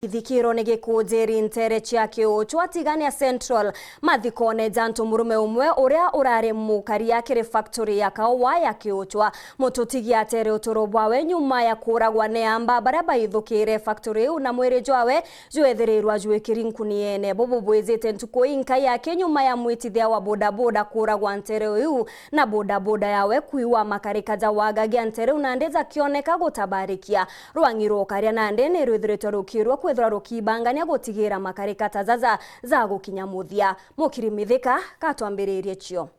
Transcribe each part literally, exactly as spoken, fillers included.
Ithikiro ni gikunjiri ntere cia Kiuchwa, Tigania Central, mathikone ja ntu murume umwe uria urari mukari akiri factory ya kaua ya Kiuchwa. Mututigi atere uturo bwawe nyuma ya kuuragwa ni amba baria baithukire factory iu, na mwiri jwawe jwethirirwa jwikiri nkuniene. Bubu bwijite ntuku inkai yake nyuma ya mwitithia wa bodaboda kuuragwa ntere iu, na bodaboda yawe kwiwa makarika ja wagagia ntere iu nandi jakioneka gutabarikia. Rwang'i rwa ukaria nandi ni rwithiritwe rukiirwa kwithirwa rukibangania gutigira makarika ta jaja ja gukinya muthia. Mukiri Mithika, katwambiririe cio.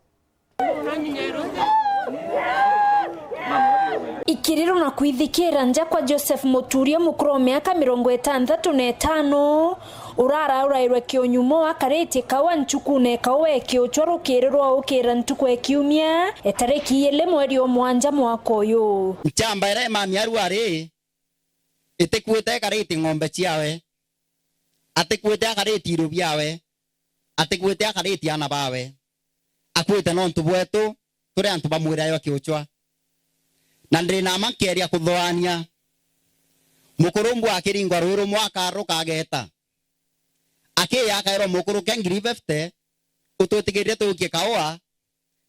Ikiriro na kwithikira nja kwa Joseph Muturia, mukuru wa miaka mirongo itantatu na itano, uraraurairwe kiunyumo akaritie kaua nchukune kaua e Kiuchwa rukiri rwa ukira ntuku e kiumia, e tariki ili mweri o mwanja mwaka uyu. Nchamba iria imami aru ari, itikuite ikaritie ng'ombe ciawe, atikuite akaritie irio biawe, atikuite akaritie aana bawe, akuite nontu bwetu turi antu ba mwira jwa Kiuchwa. Na ndi na mma nkeria kuthoania, mukuru mbwa akiringwa rui rumwe akaruka ageta, akiya akairwa mukuru ke ngiri fifty, utwitikirie tukie kaua,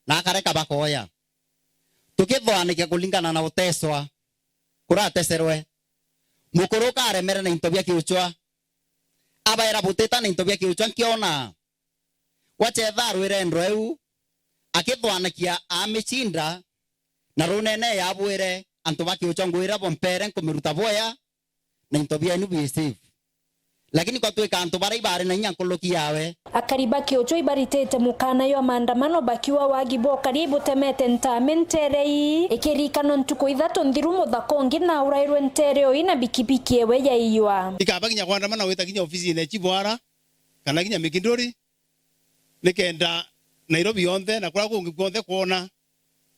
na akareka bakoya. Tukithoanikia kuringana na uteswa kurateserwe. Mukuru ukaremere na into bia Kiuchwa, abaira butita na into bia Kiuchwa nkiona. Gwachetha arwire ndwa iu, akithwanakia amicinda, na runene yabwire antu ba Kiuchwa ngwira bo mpere nkumiruta bwea, na into bienu bi safe. Lakini kwatwika antu baria ibari na inya nkuruki yawe. Akari ba Kiuchwa ibaritite mukana jwa maandamano bakiuga wagi bwa ukari ibutemete ntame ntere ii, ikirikanwa ntuku ithatu nthiru muthaka ungi na urairwe ntere ii na bikibiki ewe yaiywa. Ikaba kinya kwandamana wita kinya ofisine ya chief ara, kana kinya Mikinduri, nikenda Nairobi yonthe na kuria kungi kwonthe kwona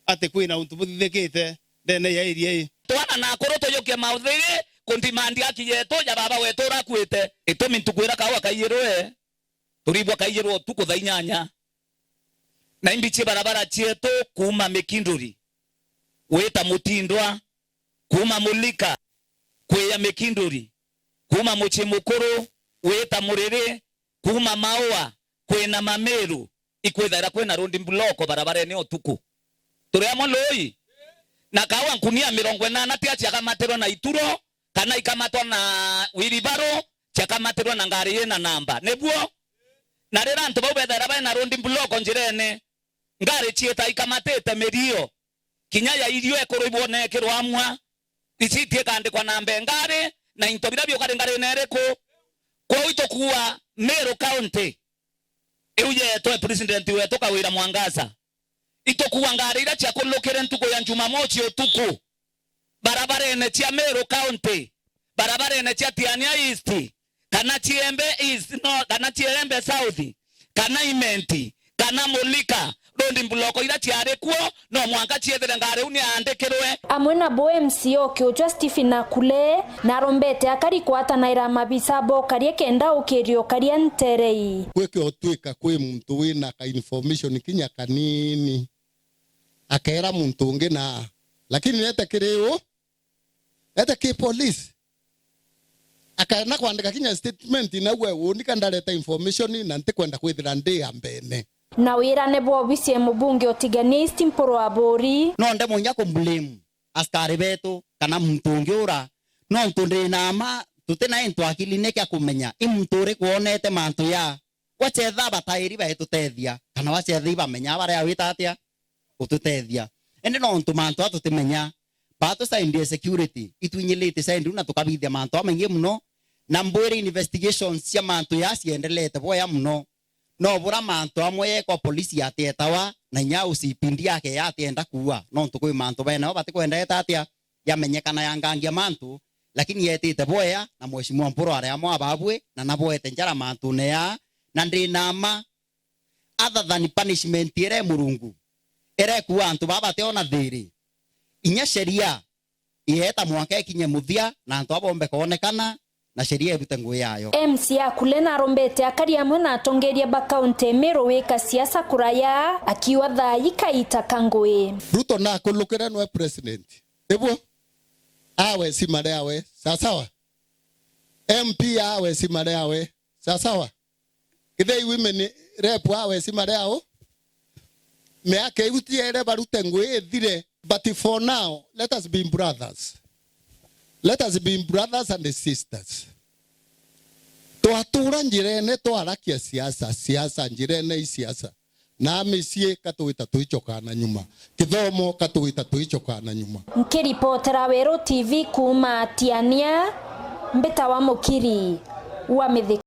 ati kwina untu buthithikite ndene ya area ii. Twana na akuru tujukie mauthigi kundimandi haki yetu ya baba wetu uria akuite. Itumi ntuku iria kaua kaiyirwe, turibwa kaiyirwe utuku thaa inyanya, na imbichi barabara cietu kuuma Mikinduri wita Mutindwa, kuuma Mulika kwija Mikinduri, kuuma Mucii Mukuru wita Muriri, kuuma Maua kwina Mamiru, ikwithaira kwina road block barabarene utuku. Turi amwe lui? Na kaua nkunia mirongo inana tia ciakamatirwe na ituro, kana ikamatwa na wheelbarrow, ciakamatirwe na ngari yina namba. Nibuo? Na riria antu bau bethaira baina road block njirene, ngari ciita ikamatite mirio, kinya ya irio ekuru ibwonekirwa amwa, risiti ikandikwa namba e ngari, na into biria biukari ngarine iriku. Kwou itukuua Meru County iu yeetwe president wetu Kawira Mwangaza, itukuua ngari iria ciakulukire ntuku ya Jumamosi utuku, barabarene cia Meru County, barabarene cia Tiania East, kana Chiembe East, no, kana Chiembe South, kana Imenti, kana Mulika, road block iria ciari kuo, no mwanka ciethire ngari iu niaandikirwe. Amwe nabo M C A o Kiuchwa Stephen Akule, narombete akari kwatanaira mabisa bokaria kenda ukiria ukaria nterei. Gwikio twika kwi muntu wina ka information kinya kanini, akera muntu ungi na, lakini nete kiri u, nete ki police. Akana kwandika kinya statement na uwe unika ndareta information na ntikwenda kwithira ndi ya mbene. Na wirane bwa obisi ya mubunge o Tigania East Mpuru Aburi. No nde munya ku blame askari betu kana muntu ungi ura, nontu ndi na ma tuti na into akiline kia kumenya i muntu uriku wonete mantu ya Wachetha batairi baitutethia, kana wachetha ibamenya baria wita atia ututethia. Indi nontu mantu a tutimenya, batu side ya security, itwinyilite side iu na tukabithia mantu amaingi muno, na mbwire investigations cia mantu ya ciendelete bwea muno. No bura mantu amwe yekwa polisi yatietawa, na inya O C P D yake yatienda kuua, nontu kwi mantu benao batikwenda eta atia yamenyekana yangangia mantu, lakini yetite bwea, na Mheshimiwa Mpuru ari amwe ababwi, na nabwete njara mantune ya, na ndi na ma, other than punishment iria i Murungu, iria ikuua antu baba bationa thiri, inya sheria ieta mwanka ikinye muthia, na antu aba bombe koonekana, na sheria irute ngugi yayo. M C A Akule narombete akari amwe na atongeria ba kaunti ya Meru wika siasa kuraya, akiuga thaa ikaita ka ngugi. Ruto nakulukire nwe president. Ibuo? Awe simare awe. Sawa sawa? M P awe cima riawe. Sawa sawa? Githei women rep awe cima riao. Miaka iu tiere barute ngui ithire. But for now, let us be brothers. Let us be brothers and sisters. Twatura njirene twarakia siasa, siasa, njirene i siasa. Na micii ka twita twicokaa na nyuma. Kithomo ka twita twicokaa na nyuma. Nkiripotera Weru T V kuuma Tiania, mbita wa Mukiri wa Mithika.